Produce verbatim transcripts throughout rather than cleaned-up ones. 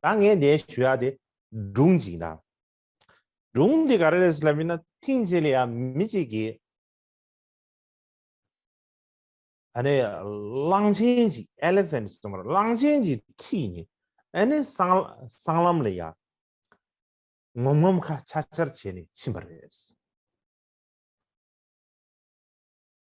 ད་ངས་འདི་ཞུ་ཡ་དེ་སྒྲུང་ཅིག་ད། སྒྲུང་འདི་ག་རེ་རེད་ལབ་ཡིན་ན། ཐེངས་གཅིག་ལ་ཡ་མི་གཅིག་གིས་ཨ་ནི་གླང་ཆེན་གཅིག elephant ཟེར་མ་རེད། གླང་ཆེན་གཅིག་ཁྲིད་ནས་ཨ་ནི་སྲང་སྲང་ལམ་ལ་ཡ་ངོམ་ངོམ་ཁ་ཆར་ཆར་བྱས་ནས་ཕྱིན་པ་རེད།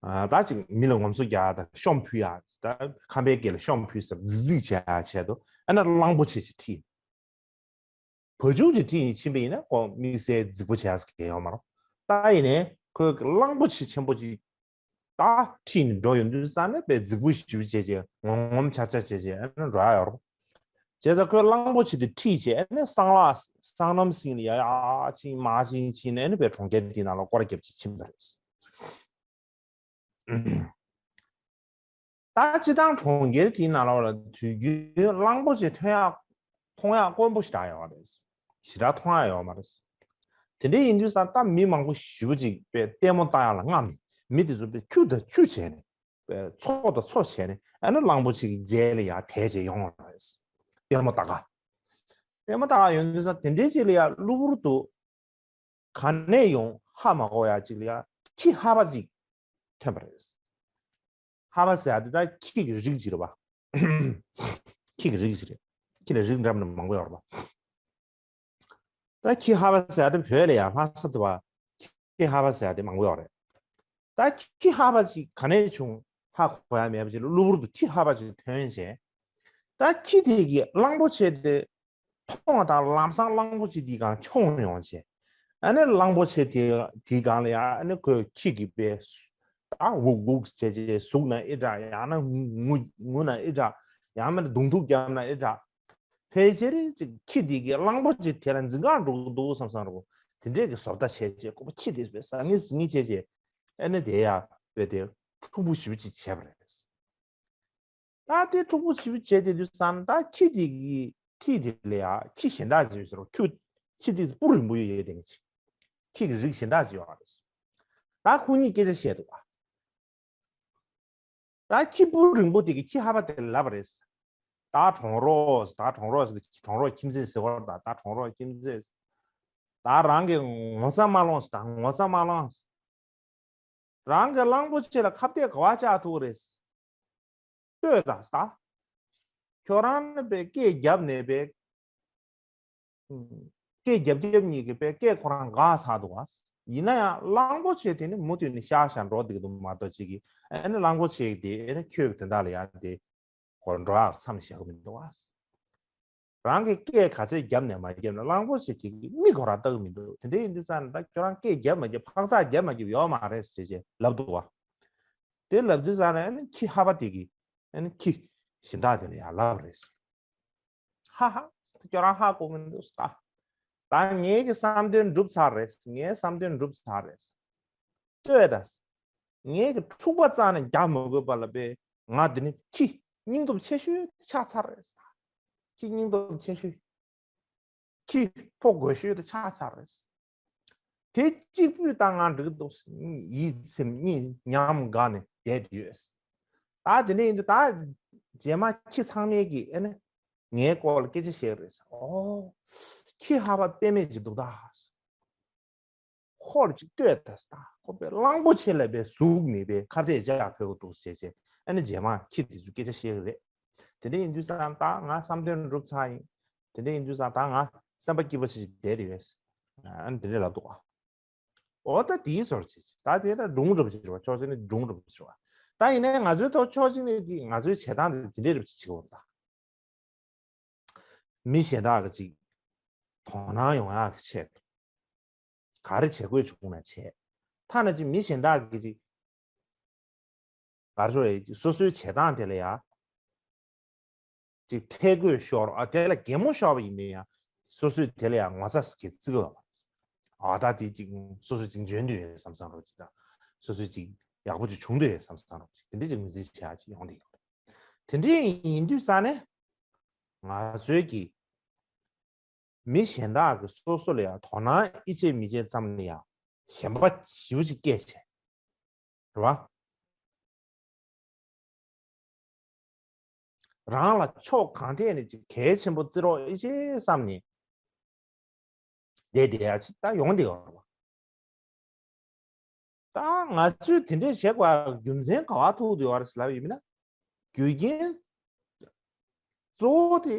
ཨ་ད་ཅིག་མི་ལ་ངོམ་སོ་རྒྱག་དང་ཤོམ་ཕུལ་ཡ། ད་ཁམས་པའི་སྐད་ལ་ཤོམ་ཕུལ་ཟེར། རྫིག་རྫིག་བྱས་ཡ་བྱས་དུས་ཨ་ནི་གླང་པོ་ཆེ་ཅིག་ཁྲིད། བ་ཕྱུགས་ཀྱི་ཁྲིད་ནས་ཕྱིན་པ་ཡིན་ན་ཁོ་དམིགས་བསལ་རྫིག་པོ་བྱས་ཟེར་མཁན་ཡོད་མ་རེད། ད་ཡིན་ནའི་ཁོས་གླང་པོ་ཆེ་ཆེན་པོ་ཅིག་ད་ཁྲིད་ནས་འགྲོ་ཡོང་དུས་ཙང་ནས་དཔེ་རྫིག་པོ་ཞེ་པོ་བྱས་བྱས་ངོམ་ངོམ་ཆ་ཆ་བྱས་བྱས་ཨ་ནི་འགྲོ་ཡ་ཡོད་རེད། བྱས་ཙང་ཁོས་གླང་པོ་ཆེ་དེ་ཁྲིད་བྱས་ཨ་ནི་སྲང་ལམ་སྲང་ལམ་སྲིང་ལ་ཡ་ཡ་ཕྱིན་མར་ཕྱིན་ཕྱིན་ནས་ཨ་ནི་དཔེ་གྲོང་ཁྱེར་དེའི་ནང་ལ་སྐོར་ར་བརྒྱབ་བྱས་ཕྱིན་པ་རེད། ད་སྤྱིར་བཏང་གྲོང་ཁྱེར་དེའི་ནང་ལོགས་ལ་དུས་རྒྱུན་གླང་པོ་ཆེ་ཐོན་ཡག་མཐོང་ཡག་དཀོན་པོ་ཞེ་དྲག་ཡོད་རེད། ཞེ་དྲག་མཐོང་ཡག་ཡོད་མ་རེད། དེ་འདྲ་ཡིན་དུས་ཙང་ད་མི་མང་པོ་ཞེ་པོ་ཅིག་དཔེ་ལྟད་མོ་ལྟ་ཡག་ལ་རྔམ་ནས་མི་དེ་ཚོ་དཔེ་ཁྱུ་དང་ཁྱུ་བྱས་ནས་དཔེ་ཚོགས་དང་ཚོགས་བྱས་ནས་ཨ་ནི་གླང་པོ་ཆེ་གི་རྗེས་ལ་ཡར་དེད་བྱས་ཡོང་བ་རེད། ལྟད་མོ་ལྟ་ག་ལྟད་མོ་ལྟ་ག་ཡོང་དུས་ཙང་དེ་འདྲའི་ཅིག་ལ་ཡ་གློ་བུར་དུ་ག་ནས་ཡོང་ཧ་མ་གོ་ཡ་ཅིག་ལ་ཡ་ཁྱི་ཧ་བ་ཅིག་ཐོན་པ་རེད། ཧ་བ་ཟེར་ཡ་དེ་ད་ཁྱི་གི་རིགས་ཅིག་རེད་བ། ཁྱི་གི་རིགས་ཅིག་རེད། ཁྱི་ལ་རིགས་འདྲ་མི་མང་པོ་ཡོད་རེད་བ། ད་ཁྱི་ཧ་བ་ཟེར་ཡ་དེ་བོད་ལ་ཡ་ལྷ་ས་དུ་བ་ཁྱི་ཧ་བ་ཟེར་ཡ་དེ་མང་པོ་ཡོད་རེད། ད་ཁྱི་ཧ་བ་ཅིག་ག་ནས་བྱུང་ཧ་གོ་ཡ་མེད་པ་ཅིག་ལ་གློ་བུར་དུ་ཁྱི་ཧ་བ་ཅིག་ཐོན་བྱས། ད་ཁྱི་དེ་གིས་གླང་པོ་ཆེ་དེ་མཐོང་བ་དང་ལམ་སང་གླང་པོ་ཆེ་དེའི་སྒང་མཆོངས་ཡོང་བྱས། ཨ་ནི་གླང་པོ་ཆེ་དེ་དེའི་སྒང་ལ་ཡ་ཨ་ནི་ཁོས་ཁྱི་གི་དཔེ་ད་འུག་འུག་བྱས་བྱས་ཟུག་ན་ཨི་འདྲ། ཡང་ན་ངུ་ངུ་ན་ཨི་འདྲ། ཡང་མིན་ན་རྡུང་ཐུག་བརྒྱབ་ན་ཨི་འདྲ། ཕལ་ཆེར་ཅིག་ཁྱི་དེ་གིས་གླང་པོ་ཆེ་དེ་ལ་འཛིན་གང་འགྲོ་གི་འདུག་བསམ་བསམ་རོ། དེ་འདྲས་ཀྱི་བཟོ་ལྟ་བྱས་བྱས་ཁོ་པ་ཁྱི་དེ་དཔེ་ཟ་ངེ་ཟ་ངེ་བྱས་བྱས་ཨ་ནི་དེ་ཡ་དཔེ་དེ་འཁྲུག་པོ་ཞེ་པོ་ཅིག་བྱས་པ་རེད། ད་དེ་འཁྲུག་པོ་ཞེ་པོ་བྱས་དེ་དུས་ཙང་ད་ཁྱི་དེ་གི་ཁྱི་དེ་ལ་ཡ་ཁྱི་གཞན་དག་ཅིག་ཟེར་རོ། ཁྱུ་ཁྱི་དེ་སྤུ་རིང་པོ་ཡོད་ཡོད་དེ་ངེས་ཅིག་ཁྱི་གི་རིགས་གཞན་དག་ཅིག་ཡོད་རེད། ད་ཁོ་གཉིས་སྐད་ཆ་བཤད་འདུག་བ། ད་ཁྱི་སྤུ་རིང་པོ་དེ་གི་ཁྱི་ཧ་བ་དེ་ལ་ལབ་པ་རེད། ད་གྲོང་རོགས། ད་གྲོང་རོགས་ཟེར། གྲོང་རོགས་ཁྱིམ་མཚེས་ཟེར་བ། ད་ད་གྲོང་རོགས་ཁྱིམ་མཚེས། ད་རང་གི་ངོ་ཚ་མ་སློང་ཟེར། ད་ངོ་ཚ་མ་སློང་ཟེར། རང་གི་གླང་པོ་ཆེ་ལ་ཁ་གཏད་ག་བ་བཅག་ཐུབ་རེད། ལྟོས་དང་ཟེར། ཁྱོད་རང་ནི་པའི་སྐད་རྒྱབ་ནས་པའི་སྐད་རྒྱབ་རྒྱབ་གཉིས་ཀྱི་པའི་སྐད་ཁོ་རང་འགག་ཚར་འདུག་བ། ཡིན་ན་ཡང་གླང་པོ་ཆེ་དེ་ནི་མུ་མཐུད་ནས་ཤག་ཤག་འགྲོ་བསྡད་ཀྱི་འདུག་མ་གཏོགས་ཅིག་གིས་ཨ་ནི་གླང་པོ་ཆེ་དེ་ཨ་ནི་ཁྱོད་དོན་དག་ལ་ཡང་དེ་ཁོ་འགྲོ་ཡག་མཚམས་བཞག་གི་མི་འདུག་བ། རང་གི་སྐད་ག་ཚད་རྒྱབ་ནས་མ་རྒྱབ་ན་གླང་པོ་ཆེ་དེ་གི་མིག་ཁོ་རང་ལྟ་གི་མི་འདུག་དེ་འདྲ་ཡིན་དུས་ཙང་ནས་ད་ཁྱོད་རང་སྐད་རྒྱབ་མ་རྒྱབ་འཕག་འཚག་རྒྱབ་མ་རྒྱབ་ཡོད་མ་རེད་ཟེར་བྱས་ལབ་འདུག་བ། དེ་ལབ་དུས་ཙང་ནས་ཨ་ནི་ཁྱི་ཧ་བ་དེ་གི་ཨ་ནི་ཁྱི་གཞན་དག་དེ་ལ་ཡང་ལབ་རེད། ཧ་ཧ། ཁྱོད་རང་ཧ་གོ་མི་འདུག་ད། ད་ངའི་གི་བསམ་དོན་འགྲུབ་ཚར་རེད། ངའི་བསམ་དོན་འགྲུབ་ཚར་རེད། ལྟོས་དང་། ངའི་གི་འཁྲུག་པ་རྩ་ནས་རྒྱག་མི་དགོས་པ་ལ་དཔེ་ང་འདི་ནི་ཁྱི་སྙིང་སྟོབས་ཆེ་ཤོས་ཆགས་ཚར་རེད། ཁྱི་སྙིང་སྟོབས་ཆེ་ཤོས། ཁྱི་ཕོ་རྒོད་ཤོས་དེ་ཆགས་ཚར་རེད། དེ་གཅིག་པུས་ད་ང་འགྲིག་འདུག་ཡིད་ཚིམ་གཉིད་ཉམས་དགའ་ནས་བསྡད་ཡོད། ད་དེ་འདྲ་ཡིན་དུས་ད་རྗེས་མ་ཁྱི་ཚང་མས་ཀྱིས་ཨེ་ནི་ངའི་སྐོར་ལ་སྐད་ཆ་བཤད་རེད། ཨོ། ཁྱི་ཧ་བ་དཔེ་མེད་ཅིག་འདུག་ད། ཁོ་ལ་ཅིག་ལྟོས་ད་ཟེར། ད་ཁོ་པའི་གླང་པོ་ཆེ་ལ་པའི་གཟུགས་ནི་པའི་ཁ་གཏད་བཅག་ཕོད་གི་འདུག་ཟེར་བྱས་ཨ་ནི་རྗེས་མ་ཁྱི་དེ་ཚོས་སྐད་ཆ་བཤད་གི་རེད། དེ་འདྲ་ཡིན་དུས་ཙང་ད་ང་བསམ་དོན་འགྲུབ་ཚར་ཡིན། དེ་འདྲ་ཡིན་དུས་ཙང་ད་ང་སེམས་པ་སྐྱིད་པོ་ཞིག་བསྡད་རེད་ཡོད། ཨ་ནི་དེ་འདྲ་ལབ་འདུག་ཨ། འོ་ད་དེའི་ཟོར་ཅིག་ད་དེ་ད་སྒྲུང་འགྲུབ་ཕྱིར་བ་ཕྱོགས་ཆེན་ནི་སྒྲུང་འགྲུབ་ཕྱིར་བ། ད་ཡིན་ནའི་ང་ཚོའི་ཐོག་ཕྱོགས་གཅིག་ནས་དེ་ང་ཚོའི་བྱེད་སྟངས་དེ་དེ་འདྲའི་རུ་ཅིག་བྱེད་དགོས་ད། མི་གཞན་དག་གི་ཅིག་དོ་སྣང་ཡོང་ཡག་གི་ཆེད་དུ། ག་རེ་བྱེད་དགོས་བྱུང་ན་བྱེད། ཐ་ན་ཅིག་མི་གཞན་དག་གི་ཅིག་ག་རེ་ཞོར་ཡ་ཅིག་སོ་སོའི་བྱེད་སྟངས་དེ་ལ་ཡ། ཅིག་ཁྲེལ་དགོད་ཤོར། ཨ་དེ་ལ་གད་མོ་ཤོར་བ་ཡིན་ན་ཡང་སོ་སོས་དེ་ལ་ཡང་ངོ་ཚ་ཟེར་གྱི་བརྩི་གི་ཡོད་པ། ཨ་ད་དེ་ཅིག་སོ་སོ་ཅིག་འཇོན་འདོད་ཡོད་བསམ་བསམ་རོགས་ཅིག་དང་། སོ་སོ་ཅིག་ཡག་པོ་ཅིག་བྱུང་འདོད་ཡོད་བསམ་བསམ་རོགས་ཅིག་དེ་འདྲ་ཅིག་ངོས་འཛིན་བྱེད་ཡག་ཅིག་ཡོང་བསྡད་ཡོད། དེ་འདྲ་ཡིན་དུས་ས་ནས་ང་ཚོའི་གི་མི་གཞན་དག་གི་སོ་སོ་ལ་ཡང་དོ་སྣང་ཨི་ཅེ་མི་ཅེ་ཙམ་ལ་ཡང་ཞེན་པ་ཞེ་པོ་ཅིག་སྐྱེས་བྱས། རེད་བ། རང་ལ་ཕྱོགས་གང་ཐད་ནས་ཅིག་གལ་ཆེན་པོ་བརྩི་རོགས་ཨེ་ཤེས་བསམ་ནས་བསྡད་བསྡད་ཡ་ཅིག་ད་ཡོང་བསྡད་ཡོད་རེད་བ། ད་ང་ཚོས་དེ་འདྲས་བྱེད་དགོས་རྒྱུ་མཚན་ག་བ་ཐུག་བསྡད་ཡོད་རེད་ཟེར་ལབ་ཡིན་ན། རྒྱུ་རྐྱེན་གཙོ་བོ་དེ་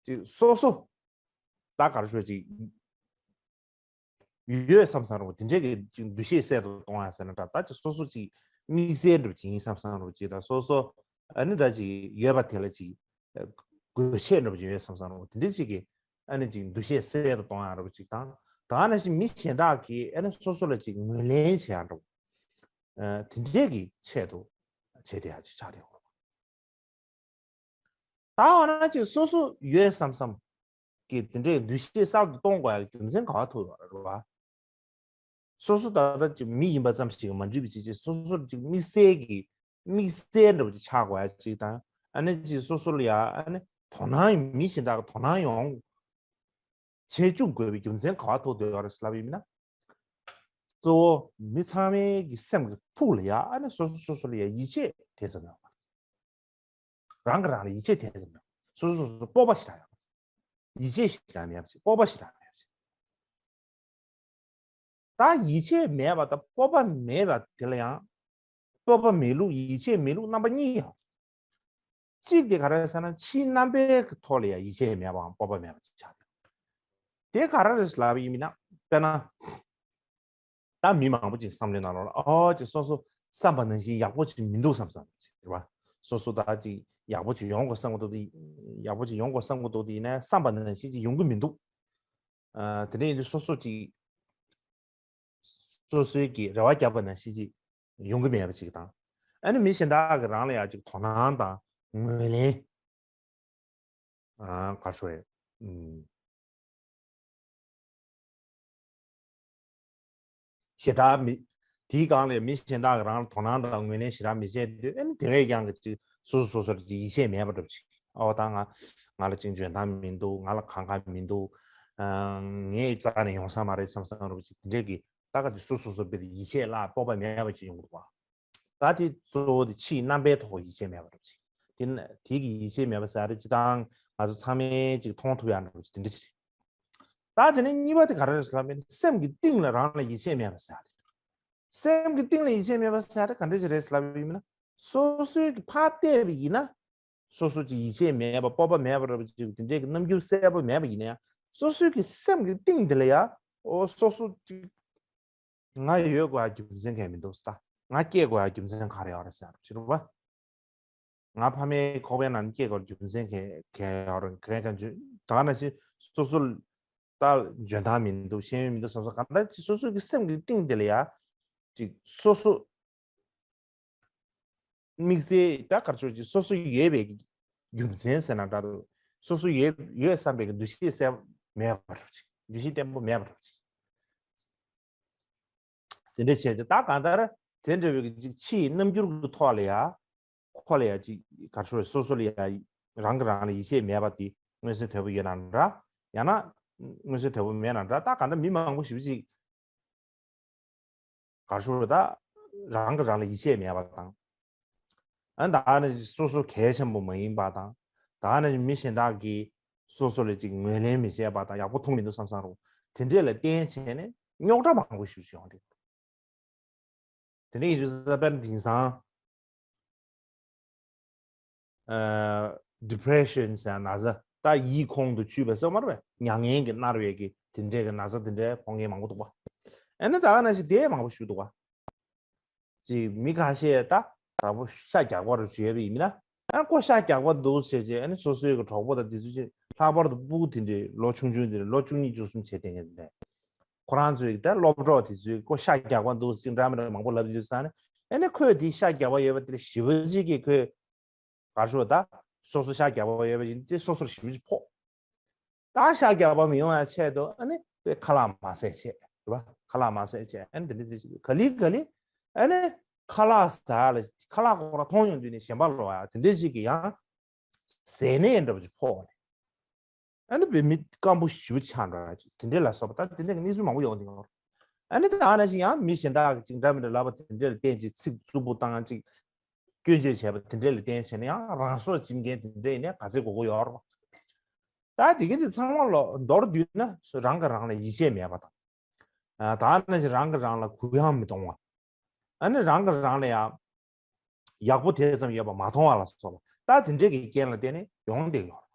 ཅིག་སོ་སོ་ད་ག་རེ་ཞུ་ཅིག་ཡོད་བསམ་བསམ་རུང་དེ་འདྲས་ཀྱི་ཅིག་འདུ་ཤེས་གསལ་དུ་གཏོང་ཡ་ཟེར་ན་འདྲ། ད་ཅིག་སོ་སོ་ཅིག་དམིགས་བསལ་འདྲ་པོ་ཅིག་ཡིན་བསམ་བསམ་རུང་ཅིག་ད་སོ་སོ་ཨ་ནི་ད་ཅིག་ཡོད་པ་དེ་ལ་ཅིག་དགོས་ཆེད་འདྲ་པོ་ཅིག་ཡོད་བསམ་བསམ་རུང་དེ་འདྲས་ཅིག་གི་ཨ་ནི་ཅིག་འདུ་ཤེས་གསལ་དུ་གཏོང་ཡ་འདྲ་པོ་ཅིག་དང་། ད་ནང་བཞིན་མི་གཞན་དག་གིས་ཨ་ནི་སོ་སོ་ལ་ཅིག་ངོས་ལེན་བྱེད་ཡ་འདྲ་པོ་དེ་འདྲས་ཀྱི་ཆེད་དུ་བྱེད་བསྡད་ཡ་ཅིག་ཆགས་བསྡད་ཡོད། ད་འོ་ན་ཅིག་སོ་སོ་ཡོད་བསམ་བསམ་གྱི་དེ་འདྲའི་འདུ་ཤེས་གསར་དུ་གཏོང་དགོས་ཡ་རྒྱུ་མཚན་ག་བ་ཐུག་ཡོད་རེད་བ། སོ་སོ་ད་ལྟ་ཅིག་མི་ཡིན་པ་ཙམ་ཞིག་མ་འགྲིག་པ་ཅིག་ཅིག་སོ་སོར་ཅིག་དམིགས་བསལ་གྱི་དམིགས་བསལ་འདྲ་པོ་ཅིག་ཆགས་དགོས་ཡ་ཅིག་དང་། ཨ་ནི་ཅིག་སོ་སོ་ལ་ཡ་ཨ་ནི་དོ་སྣང་ཡོང་། མི་གཞན་དག་གི་དོ་སྣང་ཡོང་བྱེད་བཅུག་དགོས་པའི་རྒྱུ་མཚན་ག་བ་ཐུག་བསྡད་ཡོད་རེད་ལབ་ཡིན་ན། གཙོ་བོ་མི་ཚང་མའི་གི་སེམས་ཀྱི་ཕུགས་ལ་ཡ་ཨ་ནི་སོ་སོ་སོ་སོ་ལ་ཡ་ཡིད་ཆེས་དེ་ཙམ་ཡོད་པ། རང་གིས་རང་ལ་ཡིད་ཆེས་དེ་ཙམ་ཡོད། སོ་སོ་སོ་སོ་སྤོབས་པ་ཞེ་དྲག་ཡོད། ཡིད་ཆེས་ཞེ་དྲག་མེད་པ་ཅིག་སྤོབས་པ་ཞེ་དྲག་མེད་པ་ཅིག་ད་ཡིད་ཆེས་མེད་པ་དང་སྤོབས་པ་མེད་པ་དེ་ལ་ཡང་། སྤོབས་པ་མེད་ལུགས་ཡིད་ཆེས་མེད་ལུགས་རྣམ་པ་གཉིས་ཡོད། གཅིག་དེ་ག་རེ་ཟེར་ན་ཕྱིའི་རྣམ་པའི་ཐོག་ལ་ཡང་ཡིད་ཆེས་མེད་པའམ་སྤོབས་པ་མེད་པ་ཅིག་ཆགས་ཡོད། དེ་ག་རེ་རེད་ལབ་པ་ཡིན་ན། དཔེར་ན། ད་མི་མང་པོ་ཅིག་བསམ་བློའི་ནང་ལོགས་ལ་ཨོ་ཅིག་སོ་སོ་བསམ་པ་ནང་བཞིན་ཡག་པོ་ཅིག་མི་འདུག་བསམ་བསམ་ཅིག་རེད་བ། སོ་སོ་ད་ཅིག་ཡག་པོ་ཅིག་ཡོང་དགོས་བསམ་གི་འདུག་དེ། ཡག་པོ་ཅིག་ཡོང་དགོས་བསམ་གི་འདུག་དེ་ཡིན་ན་བསམ་པ་ནང་བཞིན་ཅིག་ཡོང་གི་མི་འདུག་ཨ། དེ་འདྲ་ཡིན་དུས་སོ་སོ་ཅིག་སོ་སོའི་གི་རེ་བ་བརྒྱབ་པ་ནང་བཞིན་ཅིག་ཡོང་གི་མེད་པ་ཅིག་དང་། ཨ་ནི་མི་གཞན་དག་གིས་རང་ལ་ཡང་ཅིག་དོ་སྣང་དང་ངོས་ལེན། ཨ། ག་རེ་ཞུ་དགོས་རེད། ཨུམ། ཞེ་དྲག་མི། དེའི་སྒང་ལ་མི་གཞན་དག་གིས་རང་ལ་དོ་སྣང་དང་ངོས་ལེན་ཞེ་དྲག་མི་བྱེད་དུས། ཨ་ནི་དེ་བས་ཀྱང་གི་ཅིག་སོ་སོ་སོ་སོར་ཅིག་ཡིད་ཆེས་མེད་པ་འདྲ་པོ་ཅིག་ཨོ་ད་ང་ང་ལ་ཅིག་འཇོན་ཐང་མི་འདུག་ང་ལ་གང་གང་མི་འདུག་ཨ། ངའི་རྩ་ནས་ཡོང་ས་མ་རེད་བསམ་བསམ་འདྲ་པོ་ཅིག་དེ་འདྲས་ཀྱི་ད་ག་ཅིག་སོ་སོ་སོ་སོར་ཡིད་ཆེས་ལ་སྤོབས་པ་མེད་པ་ཅིག་ཡོང་གི་འདུག་བ། ད་དེ་གཙོ་བོ་དེ་ཕྱིའི་རྣམ་པའི་ཐོག་ཡིད་ཆེས་མེད་པ་འདྲ་པོ་ཅིག་དེ་ན་དེ་གི་ཡིད་ཆེས་མེད་པ་ཟེར་ཡ་དེ་སྤྱིར་བཏང་ང་ཚོ་ཚང་མས་ཅིག་མཐོང་ཐུབ་ཡ་འདྲ་པོ་ཅིག་དེ་འདྲ་ཅིག་རེད། ད་དེ་ནས་གཉིས་པ་དེ་ག་རེ་རེད་ཟེར་ལབ་ན། སེམས་ཀྱི་གཏིང་ལ་རང་ལ་ཡིད་ཆེས་མེད་པ་ཟེར་ཡ་དེ། སེམས་ཀྱི་གཏིང་ལ་ཡིད་ཆེས་མེད་པ་ཟེར་ཡ་དེ་ག་འདྲ་ཅིག་རེད་ཟེར་ལབ་ཡིན་ན། སོ་སོའི་གི་ཕར་བལྟས་པ་ཡིན་ན། སོ་སོ་ཅིག་ཡིད་ཆེས་མེད་པ་སྤོབས་པ་མེད་པ་འདྲ་པོ་ཅིག་དེ་འདྲའི་གི་རྣམ་འགྱུར་གསལ་པོ་མེད་པ་ཡིན་ན་ཡང་། སོ་སོའི་གི་སེམས་ཀྱི་གཏིང་དེ་ལ་ཡ། ཨོ་སོ་སོ་ཅིག་ང་ཡོད་དགོས་ཡ་རྒྱུ་མཚན་གང་ཡང་མི་འདུག་ཟེར། ད་ང་སྐྱེ་དགོས་ཡ་རྒྱུ་མཚན་ག་རེ་ཡོད་རེད་ཟེར་ཕྱིར་བ། ང་ཕ་མའི་ཁོག་པའི་ནང་སྐྱེ་དགོས་རྒྱུ་མཚན་གང་གང་ཡོད་རེད། གང་གང་བྱུང་ད་ག་ནང་བཞིན་སོ་སོ་ད་འཇོན་ཐང་མི་འདུག་ཤེས་ཡོན་མི་འདུག་བསམ་སོང་། གང་ལྟར་ཅིག་སོ་སོ་གི་སེམས་ཀྱི་གཏིང་དེ་ལ་ཡ་ཅིག་སོ་སོ་དམིགས་བསལ་ད་ག་རེ་ཟེར་ཅིག་སོ་སོ་ཡོད་པའི་རྒྱུ་མཚན་ཟེར་ན་འདྲ་འདུག་སོ་སོ་ཡོད་ཡོད་བསམ་པའི་གི་འདུ་ཤེས་གསལ་པོ་མེད་པ་འདྲ་ཅིག་འདུ་ཤེས་བརྟན་པོ་མེད་པ་འདྲ་ཅིག་དེ་འདྲ་བྱས་ཏེ་ད་གང་ལྟར་དེ་འདྲ་བའི་གི་ཅིག་ཕྱིའི་རྣམ་འགྱུར་གྱི་ཐོག་ལ་ཡ། ཁོ་ལ་ཡ་ཅིག་ག་རེ་ཞུ་དགོས་རེད། སོ་སོ་ལ་ཡ་རང་གིས་རང་ལ་ཡིད་ཆེས་མེད་པ་དེ་མངོན་གསལ་དོད་པོ་ཡོད་ན་འདྲ། ཡང་ན་མངོན་གསལ་དོད་པོ་མེད་ན་འདྲ། ད་གང་ལྟར་མི་མང་པོ་ཞེ་པོ་ཅིག་ག་རེ་ཞུ་དགོས་རེད། ད་རང་གིས་རང་ལ་ཡིད་ཆེས་མེད་པ་དང་། ཨ་ད་ནི་སོ་སོ་གལ་ཆེན་པོ་མ་ཡིན་པ་དང་། ད་ནི་མི་གཞན་དག་གིས་སོ་སོ་ལ་ཅིག་ངོས་ལེན་མི་བྱེད་པ་དང་། ཡག་པོ་མཐོང་མི་འདུག་བསམ་བསམ་རུང་དེ་འདྲས་ལ་བརྟེན་བྱས་ནས་རྙོག་དྲ་མང་པོ་ཞེ་པོ་ཅིག་ཡོང་གི་འདུག་དེ་ནས་ཡིན་དུས་ཙམ་པ་དེང་སང་ཨ་depression ཟེར་ན་ཚ། ད་ཡིད་ཁོང་དུ་ཆུད་པ་ཟེར་མ་རེད་པས། མྱ་ངན་གྱིས་མནར་བའི་གི་དེ་འདྲའི་གི་ན་ཚ་དེ་འདྲའི་ཕོག་མཁན་མང་པོ་འདུག་པ། ཨ་ནི་ད་ག་ནང་བཞིན་དེ་མང་པོ་ཞིག་འདུག་པ། ཅིག་མི་ཁ་ཤས་ད་དྲང་པོ་ཤ་རྒྱགས་པ་རུ་བྱས་པ་ཡིན་ན། ཨ་ཁོ་ཤ་རྒྱགས་པ་འདུག་ཟེར་བྱས། ཨ་ནི་སོ་སོའི་གི་གྲོགས་པོ་དང་དེ་ཚོ་ཅིག་ལྷག་པར་དུ་སྤུ་གུ་དེ་འདྲའི་ལོ་ཆུང་ཆུང་དེ་འདྲའི་ལོ་བཅུ་གཉིས་བཅུ་གསུམ་བྱས་བསྡད་མཁན་དེ་འདྲ། ཁོ་རང་ཚོའི་ད་སློབ་གྲོགས་དེ་ཚོས་ཁོ་ཤ་རྒྱགས་པ་འདུག་ཅིག་འདྲ་མི་འདྲ་མང་པོ་ལབ་ཡོད་ཙང་ནས། ཨ་ནི་ཁོས་དེ་ཤ་རྒྱགས་པ་ཡོད་པ་དེ་ལ་ཞེ་པོ་ཅིག་གིས་ཁོས་ག་རེ་ཞུ་དགོས་རེད། ད་སོ་སོ་ཤ་རྒྱགས་པ་ཡོད་པ་ཡིན་དུས་སོ་སོར་ཞེ་པོ་ཅིག་ཕོག་ད་ཤ་རྒྱགས་པ་མི་ཡོང་ཡ་ཆེད་དུ་ཨ་ནི་དཔེ་ཁ་ལག་མ་བཟས་བྱས་རེད་པ། ཁ་ལག་མ་བཟས་བྱས། ཨ་ནི་དེ་འདྲ་དེ་ཞིག་ག་ལེ་ག་ལེ་ཨ་ནི་ཁ་ལག་ཟ་ལ་ཁ་ལག་ཁོ་རང་མཐོང་ཡོང་དུས་ནས་ཞེན་པ་ལོག་ཡ་དེ་འདྲ་ཞིག་གི་ཡང་ཟས་ནད་འདྲ་པོ་ཅིག་ཕོག་ནས། ཨ་ནི་བོད་མི་སྐམ་པོ་ཞེ་པོ་ཆགས་འགྲོ་ཡ་ཅིག་དེ་འདྲ་ལ་སོགས་པ་ད་དེ་འདྲ་གི་གནས་ཚུལ་མང་པོ་ཡོང་གི་འདུག་ཨ་ནི་ད་ནང་བཞིན་ཡང་མི་གཞན་དག་གིས་ཅིག་འདྲ་མི་འདྲ་ལབ་པ་དེ་འདྲ་ལ་བརྟེན་ཅིག་ཚིག་རྩུབ་པོ་བཏང་ཅིག་སྐྱོན་བརྗོད་བྱས་པ་དེ་འདྲས་ལ་བརྟེན་བྱས་ན་ཡང་རང་སྲོག་འཇིབ་མཁན་དེ་འདྲས་ཡིན་ན་ག་ཚད་དགོས་ཀྱི་ཡོད་རེད་པ། ད་དེ་ག་དེ་ཚང་མ་ལོ་མདོར་བསྡུས་ན་རང་གིས་རང་ལ་ཡིད་ཆེས་མེད་པ་དང་། ཨ། ད་ནང་བཞིན་རང་གིས་རང་ལ་གུ་ཡངས་མི་གཏོང་བ། ཨ་ནི་རང་གིས་རང་ལ་ཡང་ཡག་པོ་དེ་ཙམ་ཡོད་པ་མ་མཐོང་བ་ལ་སོགས་པ། ད་དེ་འདྲས་ཀྱི་རྐྱེན་ལ་བརྟེན་ནས་ཡོང་བསྡད་ཡོད་